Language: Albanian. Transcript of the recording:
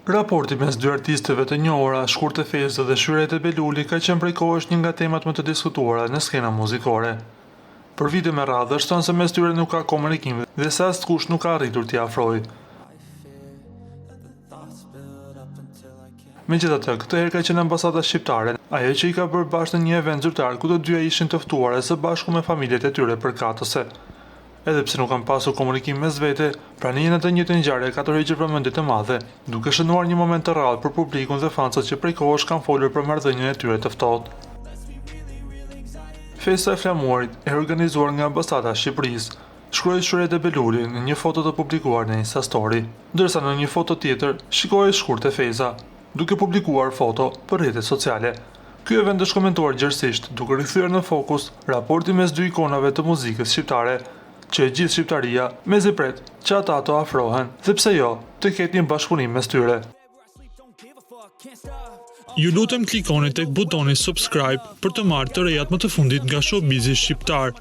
Raporti mes dy artisteve të njohura, Shkurte Fejza dhe Shyrete Beluli ka qenë prej kohësh një nga temat më të diskutuara në skena muzikore. Për vite me radhë është thënë se mes tyre nuk ka komunikim dhe se askush nuk ka arritur t'i afrojë. Megjithatë, këtë herë ka qenë ambasada shqiptare, ajo që i ka bërë bashkë në një event zyrtar ku të dyja ishin të ftuara së bashku me familjet e tyre përkatëse. Edhe pse nuk kanë pasur komunikim mes vete, prania në të njëjtën ngjarje ka tërhequr vëmendje të madhe, duke shënuar një moment të rrallë për publikun dhe fansat që prej kohësh kanë folur për marrëdhënien e tyre të ftohtë. Festa e Flamurit, e organizuar nga Ambasada e Shqipërisë, shkroi Shyrete Beluli në një foto të publikuar në Instastory. Ndërsa në një foto tjetër, shikohej Shkurte Fejza, duke publikuar foto për rrjetet sociale. Ky event është komentuar gjerësisht, duke rikthyer në fokus raportin mes dy ikonave të muzikës shqiptare, që e gjithë shqiptaria mezi pret që ata të afrohen dhe pse jo, të ketë një bashkëpunim mes tyre. Ju lutem klikoni tek butoni subscribe për të marrë të rejat më të fundit nga showbizi shqiptar.